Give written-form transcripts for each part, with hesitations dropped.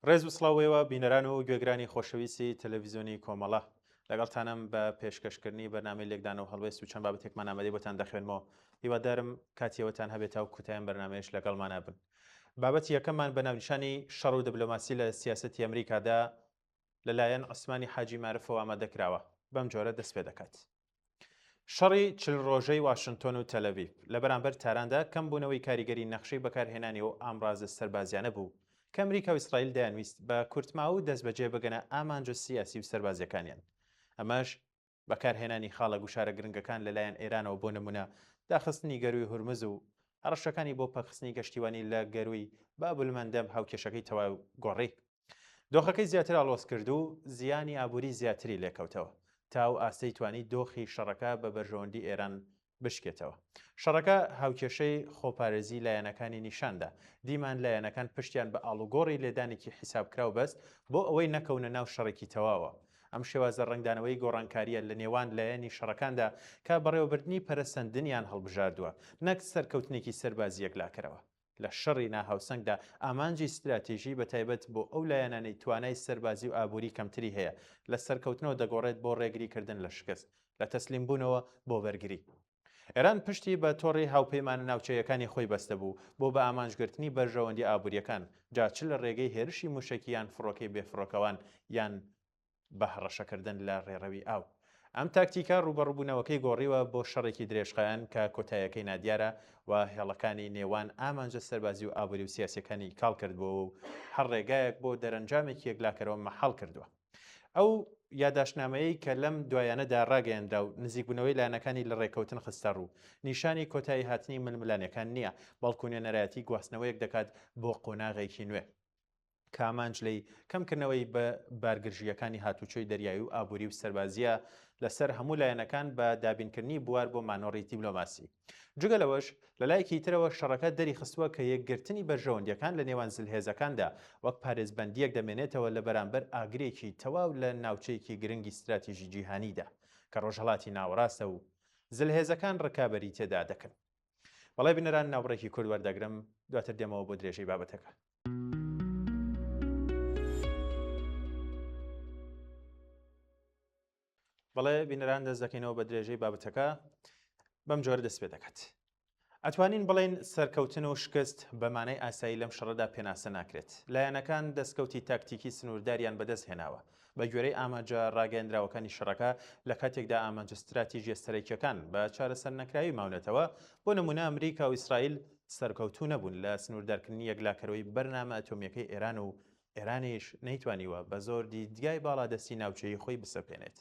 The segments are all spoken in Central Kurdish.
ڕێز و سڵاو ئێوە بینەران و گوێگرانی خۆشەویستی تەلەڤیزیۆنی کۆمەڵە لەگەڵتانم بە پێشکەشکردنی بەرنامەی لێکدان و هەڵوێست و چەند بابەتێکمان ئامادەی بۆتان دەخوێنمەوە هیوادارم کاتیەوەتان هەبێت تا و کوتایان بەرنامەیەش لەگەڵمانە بن بابەتی یەکەممان بە ناونیشانی شەڕ و دبلۆماسی لە سیاسەتی ئەمریکادا لەلایەن عوسمانی حاجی مارفەوە ئامادەکراوە بەم جۆرە دەست پێ دەکات. شەڕی چل ڕۆژەی واشنتۆن و تەلەڤیڤ لە بەرامبەر تاراندا کەمبوونەوەی کاریگەری نەخشەی بەکارهێنانی ئەو ئامڕازە سەربازیانە بوو کە ئەمریکا و ئیسرائیل دەیانویست بە کورتماوە و دەستبەجێ بگەنە ئامانجە سیاسی و سەربازیەکانیان ئەمەش بەکارهێنانی خاڵە گوشارە گرنگەکان لەلایەن ئێرانەوە بۆ نمونە داخستنی گەرووی هورمز و هەڕەشەکانی بۆ پەکخستنی کەشتیوانی لە گەرووی بابولمەندەب هاوکێشەکەی تەواو گۆڕی. دۆخەکەی زیاتر ئاڵۆز کرد و زیانی ئابووری زیاتری لێکەوتەوە تا ئەو ئاستەی توانی دۆخی شەڕەکە بە بەرژەوەندی ئێران بشکێتەوە. شەڕەکە هاوکێشەی خۆپارێزی لایەنەکانی نیشاندا، دیمان لایەنەکان پشتیان بە ئاڵوگۆڕی لێدانێکی حیسابکراو بەست بۆ ئەوەی نەکەونە ناو شەڕێکی تەواوە. ئەم شێوازە ڕەنگدانەوەی گۆڕانکارییە لە نێوان لایەنی شەڕەکاندا کە بەڕێوەبردنی پەرەسەندنیان هەڵبژاردووە، نەک سەرکەوتنێکی سەربازی یەکلاکەرەوە. لە شەڕی ناهاوسەنگدا ئامانجی ستراتیژی بە تایبەت بۆ ئەو لایەنانەی توانای سەربازی و ئابووری کەمتری هەیە، لە سەرکەوتنەوە دەگۆڕێت بۆ ڕێگریکردن لە شکست، لە تەسلیمبوونەوە بۆ بەرگری. ئێران پشتی بە تۆڕی هاوپەیمانە ناوچەییەکانی خۆی بەستبوو بۆ بە ئامانجگرتنی بەرژەوەندی ئابوورییەکان، جا چ لە ڕێگەی هێرشی مووشەکی یان فڕۆکەی بێفڕۆکەوان یان بە هەڕەشەکردن لە ڕێڕەوی ئاو. ئەم تاکتیکە ڕووبەڕووبوونەوەکەی گۆڕیوە بۆ شەڕێکی درێژخایەن کە کۆتاییەکەی نادیارە و هێڵەکانی نێوان ئامانجە سەربازی و ئابووری و سیاسییەکانی کاڵ کردبووەوە و هەر ڕێگایەک بۆ دەرەنجامێکی یەکلاکەرەوە مەحاڵ کردووە. ئەو یاداشتنامەیەی کە لەم دوایانەدا ڕاگەیەنرا و نزیکبوونەوەی لایەنەکانی لە ڕێککەوتن خستەڕوو، نیشانی کۆتاییهاتنی ململانێکان نییە، بەڵکو نوێنەرایەتی گواستنەوەیەک دەکات بۆ قۆناغێکی نوێ. کە ئامانج لێی کەمکردنەوەی بارگرژییەکانی هاتوچۆی دەریایی و ئابووری و سەربازییە لەسەر هەموو لایەنەکان بە دابینکردنی بوار بۆ مانۆڕی دیبلۆماسی. جگە لەوەش، لە لایەکی ترەوە شەڕەکە دەریخستووە کە یەکگرتنی بەرژەوەندییەکان لە نێوان زلهێزەکاندا وەک پارێزبەندییەک دەمێنێتەوە لە بەرامبەر ئاگرێکی تەواو لە ناوچەیەکی گرنگی ستراتیژی جیهانیدا کە ڕۆژهەڵاتی ناوەڕاستە و زلهێزەکان ڕکابەری تێدا دەکەن. بەڵێ بینەران ناوبڕێکی کورت وەردەگرم دواتر دێمەوە بۆ درێژەی بابەتەکە. بەڵێ بینەران دەست دەکەینەوە بە درێژەی بابەتەکە بەم جۆرە دەست پێ دەکات. ئەتوانین بڵێین سەرکەوتن و شکست بە مانای ئاسایی لەم شەڕەدا پێناسە ناکرێت. لایەنەکان دەستکەوتی تاکتیکی سنوورداریان بەدەست هێناوە. بە گوێرەی ئامانجە ڕاگەیەندراوەکانی شەڕەکە، لە کاتێکدا ئامانجە ستراتیژییە سەرەکییەکان بە چارەسەرنەکراوی ماونەتەوە، بۆ نموونە ئەمریکا و ئیسرائیل سەرکەوتوو نەبوون لە سنووردارکردنی یەکلاکەرەوەی بەرنامە ئەتۆمییەکەی ئێران و ئێرانیش نەیتوانیوە بە زۆر دیدگای باڵادەستی ناوچەیی خۆی بسەپێنێت.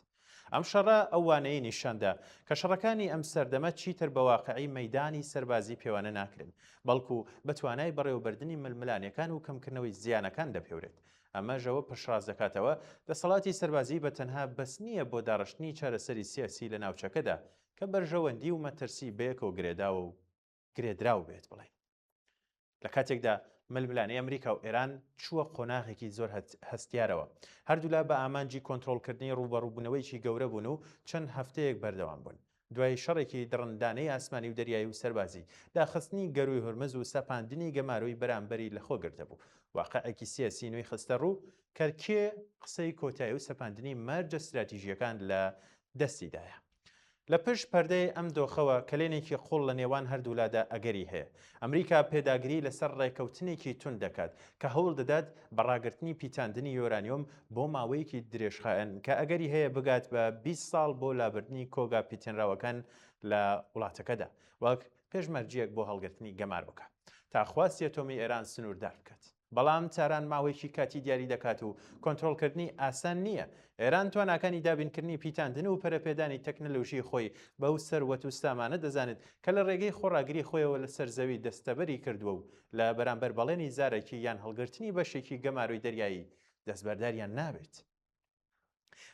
ئەم شەڕە ئەو وانەیەی نیشان دا کە شەڕەکانی ئەم سەردەمە چیتر بە واقعی مەیدانی سەربازی پێوانە ناکرێن، بەڵکو بە توانای بەڕێوەبردنی ململانێکان و کەمکردنەوەی زیانەکان دەپێورێت. ئەمەش ئەوە پشتڕاست دەکاتەوە دەسەڵاتی سەربازی بە تەنها بەس نییە بۆ داڕشتنی چارەسەری سیاسی لە ناوچەکەدا کە بەرژەوەندی و مەترسی بەیەکەوە گرێداوە و گرێدراو بێت بڵێین. لە کاتێکدا ململانێی ئەمریکا و ئێران چووە قۆناغێکی زۆر هەستیارەوە، هەردوولا بە ئامانجی کۆنترۆڵکردنی ڕووبەڕووبوونەوەیەکی گەورە بوون و چەند هەفتەیەک بەردەوام بوون. دوای شەڕێکی دڕندانەی ئاسمانی و دەریایی و سەربازی، داخستنی گەرووی هورمز و سەپاندنی گەمارۆی بەرامبەری لەخۆ گرتبوو، واقعێکی سیاسی نوێی خستەڕوو کە کێ قسەی کۆتایی و سەپاندنی مەرجە ستراتیژییەکان لە دەستیدایە. لە پشت پەردەی ئەم دۆخەوە کەلێنێکی قوڵ لە نێوان هەردوولادا ئەگەری هەیە. ئەمریکا پێداگری لەسەر ڕێکەوتنێکی توند دەکات کە هەوڵ دەدات بە ڕاگرتنی پیتاندنی یۆرانیۆم بۆ ماوەیەکی درێژخایەن کە ئەگەری هەیە بگات بە 20 ساڵ بۆ لابردنی کۆگا پیتێنراوەکان لە وڵاتەکەدا وەک پێشمەرجییەک بۆ هەڵگرتنی گەمارۆکە تا خواستی ئەتۆمی ئێران سنووردار بکات. بەڵام تاران ماوەیەکی کاتی دیاری دەکات و کۆنترۆڵکردنی ئاسان نییە. ئێران تواناکانی دابینکردنی پیتاندن و پەرەپێدانی تەکنەلۆژیی خۆی بەو سەروەت و سامانە دەزانێت کە لە ڕێگەی خۆڕاگری خۆیەوە لەسەر زەوی دەستەبەری کردووە و لە بەرامبەر بەڵێنی زارەکی یان هەڵگرتنی بەشێکی گەمارۆی دەریایی دەستبەرداریان نابێت.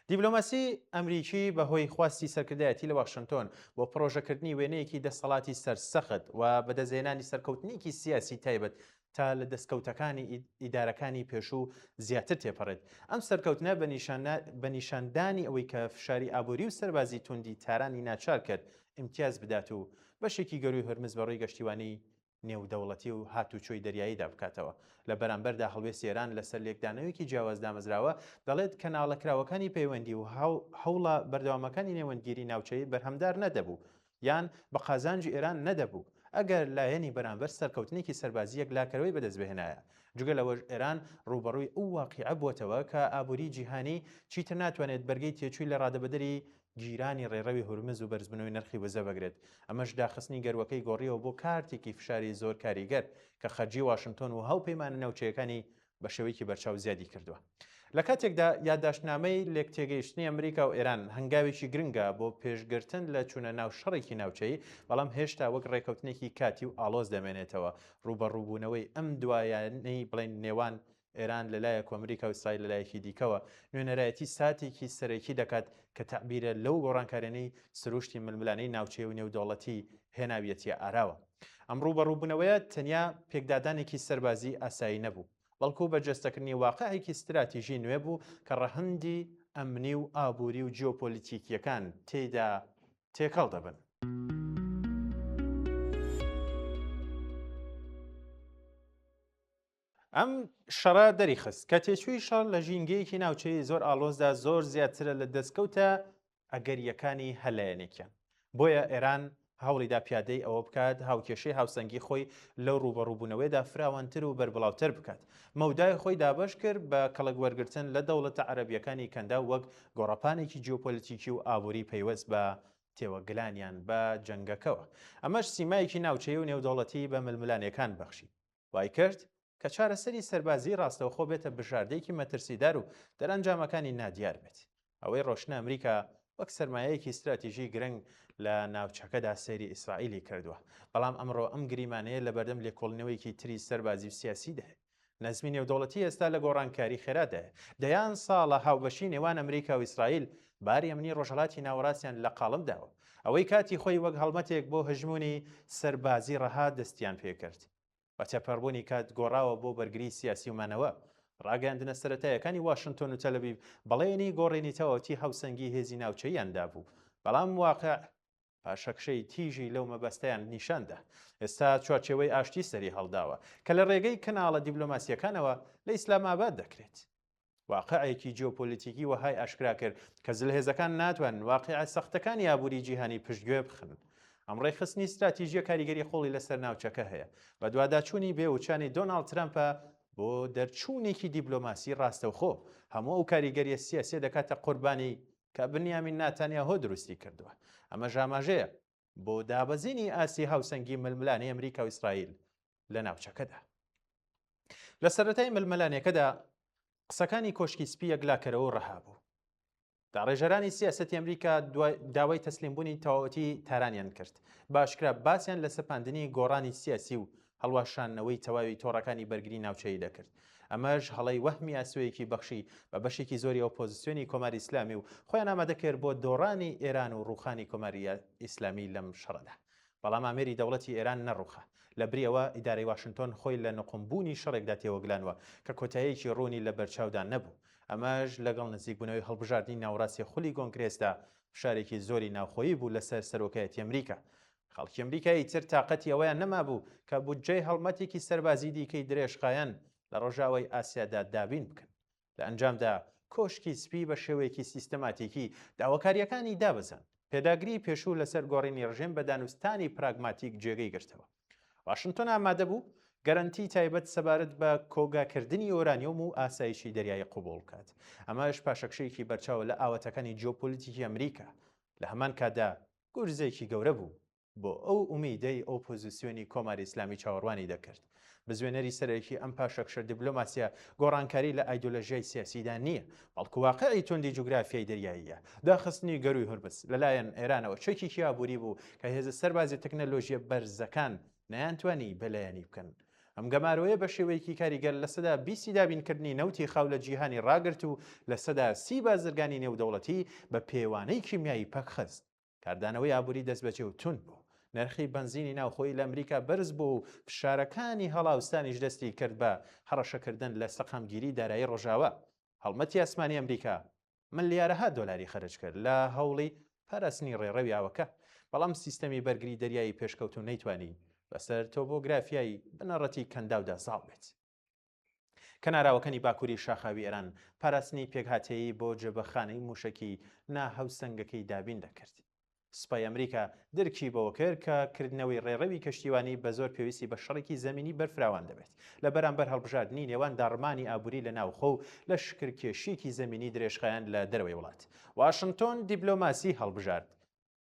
دیبلۆماسی ئەمریکی بە هۆی خواستی سەرکردایەتی لە واشنتۆن بۆ پڕۆژەکردنی وێنەیەکی دەسەڵاتی سەرسەخت و بەدەستهێنانی سەرکەوتنێکی سیاسی تایبەت تا لە دەستکەوتەکانی ئیدارەکانی پێشوو زیاتر تێپەڕێت. ئەم سەرکەوتنە بە نیشاندانی ئەوەی کە فشاری ئابووری و سەربازی توندی تارانی ناچار کرد ئیمتیاز بدات و بەشێکی گەرووی هورمز بە ڕووی گەشتیوانی. نێودەوڵەتی و هاتوچۆی دەریاییدا بکاتەوە. لە بەرامبەردا هەڵوێستی ئێران لەسەر لێکدانەوەیەکی جیاواز دامەزراوە، دەڵێت کەناڵە کراوەکانی پەیوەندی و هەوڵە بەردەوامەکانی نێوەندگیری ناوچەیی بەرهەمدار نەدەبوو یان بە قازانجی ئێران نەدەبوو ئەگەر لایەنی بەرامبەر سەرکەوتنێکی سەربازی یەکلاکەرەوەی بەدەستبهێنایە. جگە لەوەش ئێران ڕووبەڕووی ئەو واقیعە بووەتەوە کە ئابووری جیهانی چیتر ناتوانێت بەرگەی تێچووی لەڕادەبەدەری گیرانی ڕێڕەوی هورمز و بەرزبوونەوەی نرخی وزە بگرێت، ئەمەش داخستنی گەرووەکەی گۆڕیەوە بۆ کارتێکی فشاری زۆر کاریگەر کە خەرجی واشنتۆن و هاوپەیمانە ناوچەیەکانی بە شێوەیەکی بەرچاو زیادی کردووە. لە کاتێکدا یاداشتنامەی لێکتێگەیشتنی ئەمریکا و ئێران هەنگاوێکی گرنگە بۆ پێشگرتن لە چوونە ناو شەڕێکی ناوچەیی، بەڵام هێشتا وەک ڕێکەوتنێکی کاتی و ئاڵۆز دەمێنێتەوە. ڕووبەڕووبوونەوەی ئەم دوایانەی بڵێین نێوان ئێران لە لایەک و ئەمریکا و ئیسرائیل لە لایەکی دیکەوە، نوێنەرایەتی ساتێکی سەرەکی دەکات کە تەعبیرە لەو گۆڕانکاریانەی سروشتی ململانێی ناوچەیی و نێودەوڵەتی هێناویەتیە ئاراوە. ئەم ڕووبەڕووبوونەوەیە تەنیا پێکدادانێکی سەربازی ئاسایی نەبوو، بەڵکو بەرجەستەکردنی واقعێکی ستراتیژی نوێ بوو کە ڕەهەندی ئەمنی و ئابووری و جیۆپۆلیتیکییەکان تێیدا تێکەڵ دەبن. ئەم شەڕە دەریخست کە تێچووی شەڕ لە ژینگەیەکی ناوچەیی زۆر ئاڵۆزدا زۆر زیاترە لە دەستکەوتە ئەگەرییەکانی هەر لایەنێکیان. بۆیە ئێران هەوڵیدا پیادەی ئەوە بکات هاوکێشەی هاوسەنگی خۆی لەو ڕووبەڕووبوونەوەیەدا فراوانتر و بەربڵاوتر بکات. مەودای خۆی دابەش کرد بە کەڵک وەرگرتن لە دەوڵەتە عەرەبییەکانی کەنداو وەک گۆڕەپانێکی جیۆپۆلیتیکی و ئابووری پەیوەست بە تێوەگلانیان بە جەنگەکەوە. ئەمەش سیمایەکی ناوچەیی و نێودەوڵەتی بە ململانێکان بەخشی. وای کرد کە چارەسەری سەربازیی ڕاستەوخۆ بێتە بژاردەیەکی مەترسیدار و دەرئەنجامەکانی نادیار بێت. ئەوەی ڕۆشنە ئەمریکا وەک سەرمایەیەکی ستراتیژی گرنگ لە ناوچەکەدا سەیری ئیسرائیلی کردووە، بەڵام ئەمڕۆ ئەم گریمانەیە لەبەردەم لێکۆڵینەوەیەکی تری سەربازی و سیاسیدایە. نەزمی نێودەوڵەتی ئێستا لە گۆڕانکاری خێرادایە. دەیان ساڵە هاوبەشی نێوان ئەمریکا و ئیسرائیل باری ئەمنی ڕۆژهەڵاتی ناوەڕاستیان لە قاڵب داوە. ئەوەی کاتی خۆی وەک هەڵمەتێک بۆ هەژموونی سەربازی ڕەها دەستیان پێکرد، بە تێپەڕبوونی کات گۆڕاوە بۆ بەرگری سیاسی و مانەوە. ڕاگەیاندنە سەرەتاییەکانی واشنتۆن و تەلەبیب بەڵێنی گۆڕینی تەواوەتی هاوسەنگی هێزی ناوچەییان دابوو، بەڵام واقع پاشەکشەی تیژی لەو مەبەستەیان نیشان دا. ئێستا چوارچێوەی ئاشتی سەری هەڵداوە، کە لە ڕێگەی کەناڵە دیبلۆماسییەکانەوە لە ئیسلامئاباد دەکرێت. واقعێکی جیۆپۆلیتیکی وەهای ئاشکرا کرد کە زلهێزەکان ناتوانن واقیعە سەختەکانی ئابووری جیهانی پشتگوێ بخەن. ئەم ڕێکخستنی ستراتیژییە کاریگەری قووڵی لەسەر ناوچەکە هەیە. بەدواداچوونی بێ وچانی دۆناڵد ترەمپە بۆ دەرچوونێکی دیبلۆماسی ڕاستەوخۆ، هەموو ئەو کاریگەرییە سیاسییە دەکاتە قوربانی کە بنیامین ناتانیاهۆ دروستی کردووە. ئەمەش ئاماژەیە بۆ دابەزینی ئاستی هاوسەنگی ململانێی ئەمریکا و ئیسرائیل لە ناوچەکەدا. لە سەرەتای ململانێکەدا قسەکانی کۆشکی سپی یەکلاکەرەوە و ڕەها بوو. داڕێژەرانی سیاسەتی ئەمریکا داوای تەسلیمبوونی تەواوەتی تارانیان کرد. بە ئاشکرا باسیان لە سەپاندنی گۆڕانی سیاسی و هەڵوەشاندنەوەی تەواوی تۆڕەکانی بەرگری ناوچەیی دەکرد. ئەمەش هەڵەی وەهمی ئاسۆیەکی بەخشی بە بەشێکی زۆری ئۆپۆزسیۆنی کۆماری ئیسلامی و خۆیان ئامادە کرد بۆ دۆڕانی ئێران و ڕووخانی کۆماری ئیسلامی لەم شەڕەدا. بەڵام ئامێری دەوڵەتی ئێران نەڕووخا. لەبری ئەوە ئیدارەی واشنتۆن خۆی لە نوقمبوونی شەڕێکدا تێوەگلانوە کە کۆتاییەکی ڕوونی لە بەرچاودا نەبوو. ئەمەش لەگەڵ نزیکبوونەوەی هەڵبژاردنی ناوەڕاستی خولی گۆنگرێسدا فشارێکی زۆری ناوخۆیی بوو لەسەر سەرۆکایەتی ئەمریکا. خەڵکی ئەمریکا ئیتر تاقەتی ئەوەیان نەمابوو کە بودجەی هەڵمەتێکی سەربازی دیکەی درێژخایەن لە ڕۆژاوای ئاسیادا دابین بکەن. لە ئەنجامدا کۆشکی سپی بە شێوەیەکی سیستەماتیکی داواکارییەکانی دابەزاند. پێداگریی پێشوو لەسەر گۆڕینی ڕژێم بە دانوستانی پراگماتیک جێگەی گرتەوە. واشنتۆن ئامادە بوو گەرەنتی تایبەت سەبارەت بە کۆگاکردنی یۆرانیۆم و ئاسایشی دەریایی قبوڵ بکات. ئەمەش پاشەکشەیەکی بەرچاوە لە ئاواتەکانی جیۆپۆلیتیکی ئەمریکا. لە هەمان کاتدا گورزێکی گەورە بوو بۆ ئەو ئومیدەی ئۆپۆزیسیۆنی کۆماری ئیسلامی چاوەڕوانی دەکرد. بزوێنەری سەرەکی ئەم پاشەکشە دیبلۆماسییە گۆڕانکاری لە ئایدۆلۆژیای سیاسیدا نییە، بەڵکو واقعی توندی جوگرافیای دەریاییە. داخستنی گەرووی هورمز لەلایەن ئێرانەوە چەکێکی ئابووری بوو کە هێزە سەربازییە تەکنەلۆژییە بەرزەکان نەیانتوانی بەلایەنی بکەن. ئەم گەمارۆیە بە شێوەیەکی کاریگەر 20% ی دابینکردنی نەوتی خاو لە جیهانی ڕاگرت و 30% بازرگانی نێودەوڵەتی بە پێوانەی کیمیایی پەکخست. کاردانەوەی ئابووری دەستبەجێ و توند بوو. نرخی بەنزینی ناوخۆیی لە ئەمریکا بەرز بوو و فشارەکانی هەڵاوسانیش دەستی کرد بە هەڕەشەکردن لە سەقامگیری دارایی ڕۆژاوا. هەڵمەتی ئاسمانی ئەمریکا ملیارەها دۆلاری خەرج کرد لە هەوڵی پاراستنی ڕێڕەوی ئاوەکە، بەڵام سیستەمی بەرگری دەریایی پێشکەوتوو نەیتوانی. بەسەر تۆپۆگرافیای بنەڕەتی کەنداودا زاڵ بێت. کەناراوەکانی باکووری شاخاوی ئێران پاراستنی پێکهاتەیی بۆ جبەخانەی مووشەکی ناهەوسەنگەکەی دابین دەکرد. سوپای ئەمریکا درکی بەوە کرد کە کردنەوەی ڕێڕەوی کەشتیوانی بە زۆر پێویستی بە شەڕێکی زەمینی بەرفراوان دەبێت لە بەرامبەر هەڵبژاردنی نێوان داڕمانی ئابووری لە ناوخۆ و لەشکرکێشییەکی زەمینی درێژخایەن لە دەرەوەی وڵات. واشنتۆن دیبلۆماسی هەڵبژارد.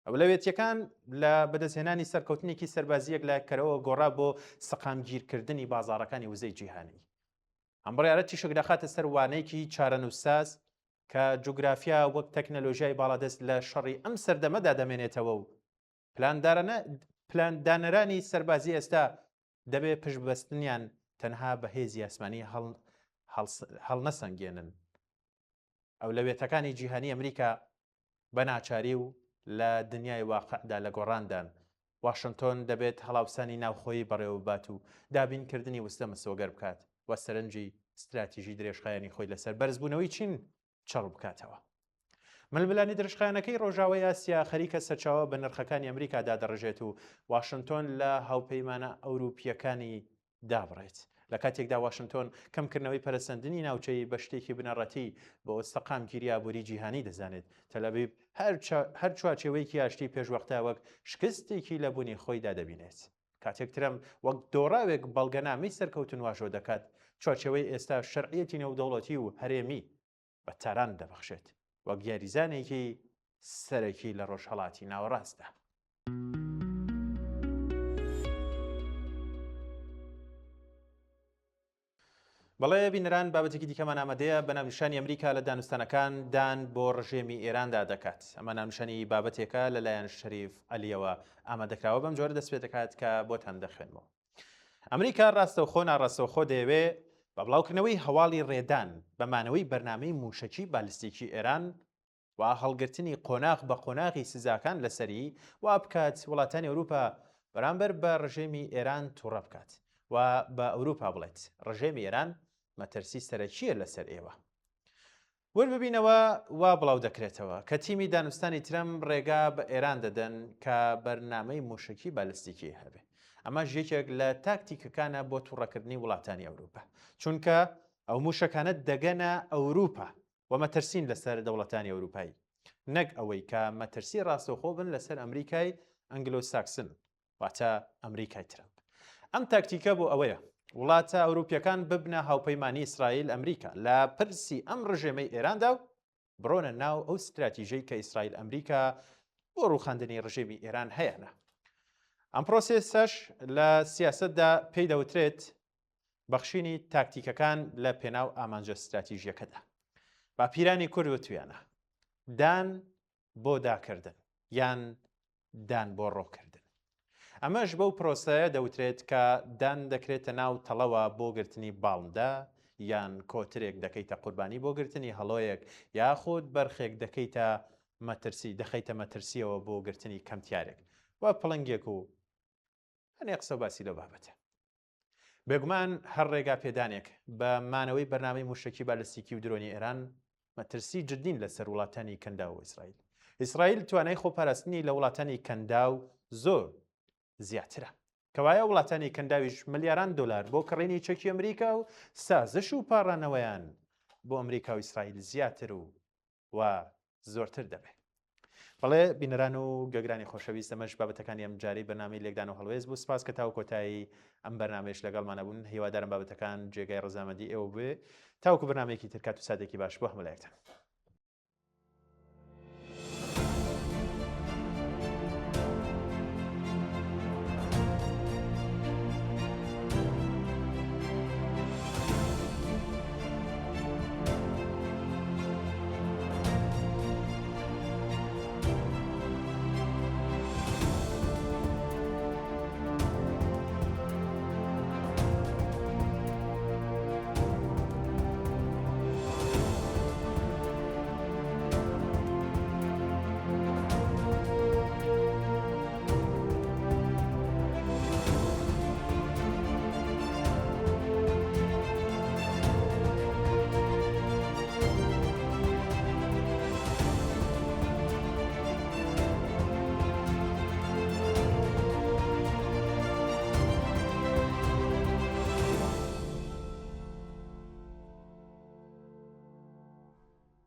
ئەولەوێتیەکان لە بەدەستهێنانی سەرکەوتنێکی سەربازی یەکلاکەرەوە گۆڕا بۆ سەقامگیرکردنی بازاڕەکانی وزەی جیهانی. ئەم بڕیارە تیشک دەخاتە سەر وانەیەکی چارەنووسساز کە جوگرافیا وەک تەکنەلۆژیای باڵادەست لە شەڕی ئەم سەردەمەدا دەمێنێتەوە و پلاندانەرانی سەربازی ئێستا دەبێ پشتبەستنیان تەنها بە هێزی ئاسمانی هەڵنەسەنگێنن. ئەولەوێتەکانی جیهانی ئەمریکا بە ناچاری و لە دنیای واقعدا لە گۆڕاندان. واشنتۆن دەبێت هەڵاوسانی ناوخۆیی بەڕێوەببات و دابینکردنی وزە مسۆگەر بکات و سەرنجی ستراتیژی درێژخایەنی خۆی لەسەر بەرزبوونەوەی چین چڕ بکاتەوە. ململانێ درێژخایەنەکەی ڕۆژاوای ئاسیا خەریکە سەرچاوە بە نرخەکانی ئەمریکا دادەڕژێت و واشنتۆن لە هاوپەیمانە ئەوروپییەکانی دابڕێت. لە کاتێکدا واشنتۆن کەمکردنەوەی پەرەسەندنی ناوچەیی بە شتێکی بنەڕەتی بۆ سەقامگیری ئابووری جیهانی دەزانێت، تەلئەبیب هەر چوارچێوەیەکی ئاشتی پێشوەختە وەک شکستێکی لە بوونی خۆیدا دەبینێت. کاتێک ترەمپ وەک دۆڕاوێک بەڵگەنامەی سەرکەوتن واژۆ دەکات، چوارچێوەی ئێستا شەرعیەتی نێودەوڵەتی و هەرێمی بە تاران دەبەخشێت وەک یاریزانێکی سەرەکی لە ڕۆژهەڵاتی ناوەڕاستدا. بەڵێ بینەران بابەتێکی دیکەمان ئامادەیە بە ناونیشانی ئەمریکا لە دانوستانەکان دان بۆ ڕژێمی ئێراندا دەکات ئەمە ناونیشانی بابەتێکە لەلایەن شەریف عەلیەوە ئامادەکراوە بەم جۆرە دەست پێ دەکات کە بۆتان دەخوێنمەوە ئەمریکا ڕاستەوخۆ ناڕاستەوخۆ دەیەوێ بە بڵاوکردنەوەی هەواڵی ڕێدان بە مانەوەی بەرنامەی مووشەکی بالستیکی ئێران و هەڵگرتنی قۆناغ بە قۆناغی سزاکان لەسەری، وا بکات وڵاتانی ئەوروپا بەرامبەر بە ڕژێمی ئێران توڕە بکات و بە ئەوروپا بڵێت ڕژێمی ئێران مەترسی سەرەکییە لەسەر ئێوە. ورد ببینەوە وا بڵاو دەکرێتەوە کە تیمی دانوستانی ترەمپ ڕێگا بە ئێران دەدەن کە بەرنامەی مووشەکی بالستیکی هەبێ. ئەمەش یەکێک لە تاکتیکەکانە بۆ توڕەکردنی وڵاتانی ئەوروپا. چونکە ئەو مووشەکانە دەگەنە ئەوروپا و مەترسین لەسەر دەوڵەتانی ئەوروپایی نەک ئەوەی کە مەترسی ڕاستەوخۆ بن لەسەر ئەمریکای ئەنگلۆ ساکسن واتە ئەمریکای ترەمپ. ئەم تاکتیکە بۆ ئەوەیە وڵاتە ئەوروپیەکان ببنە هاوپەیمانی ئیسرائیل ئەمریکا لە پرسی ئەم ڕژێمەی ئێراندا و بڕۆنە ناو ئەو ستراتیژەی کە ئیسرائیل ئەمریکا بۆ ڕووخاندنی ڕژێمی ئێران هەیانە. ئەم پرۆسێسەش لە سیاسەتدا پێی دەوترێت بەخشینی تاکتیکەکان لە پێناو ئامانجە ستراتیژیەکەدا. باپیرانی کورد وتویانە، دان بۆ داکردن یان دان بۆ ڕۆکردن. ئەمەش بەو پرۆسەیە دەوترێت کە دان دەکرێتە ناو تەڵەوە بۆ گرتنی باڵندە یان کۆترێک دەکەیتە قوربانی بۆ گرتنی هەڵۆیەک یاخود بەرخێک دەکەیتە مەترسی دەخەیتە مەترسیەوە بۆ گرتنی کەمتیارێک و پڵنگێک و هەنێ قسە و باسی لەو بابەتە. بێگومان هەر ڕێگا پێدانێک بە مانەوەی بەرنامەی مووشەکی بالستیکی و درۆنی ئێران مەترسی جدین لەسەر وڵاتانی کەنداو و ئیسرائیل. ئیسرائیل توانای خۆپاراستنی لە وڵاتانی کەنداو زۆر زیاترە. کەوایە وڵاتانی کەنداویش ملیاران دۆلار بۆ کڕینی چەکی ئەمریکا و سازش و پاڕانەوەیان بۆ ئەمریکا و ئیسرائیل زیاتر و و زۆرتر دەبێت. بەڵێ بینەران و گوێگرانی خۆشەویست ئەمەش بابەتەکانی ئەم جارەی بەرنامەی لێکدان و هەڵوێست بوو سپاس کە تاو کۆتایی ئەم بەرنامەیەش لەگەڵمانە بوون هیوادارم بابەتەکان جێگای ڕەزامەندی ئێوە بوێ تاوەکو بەرنامەیەکی تر کات و ساتێکی باش بۆ هەموو لایەکتان.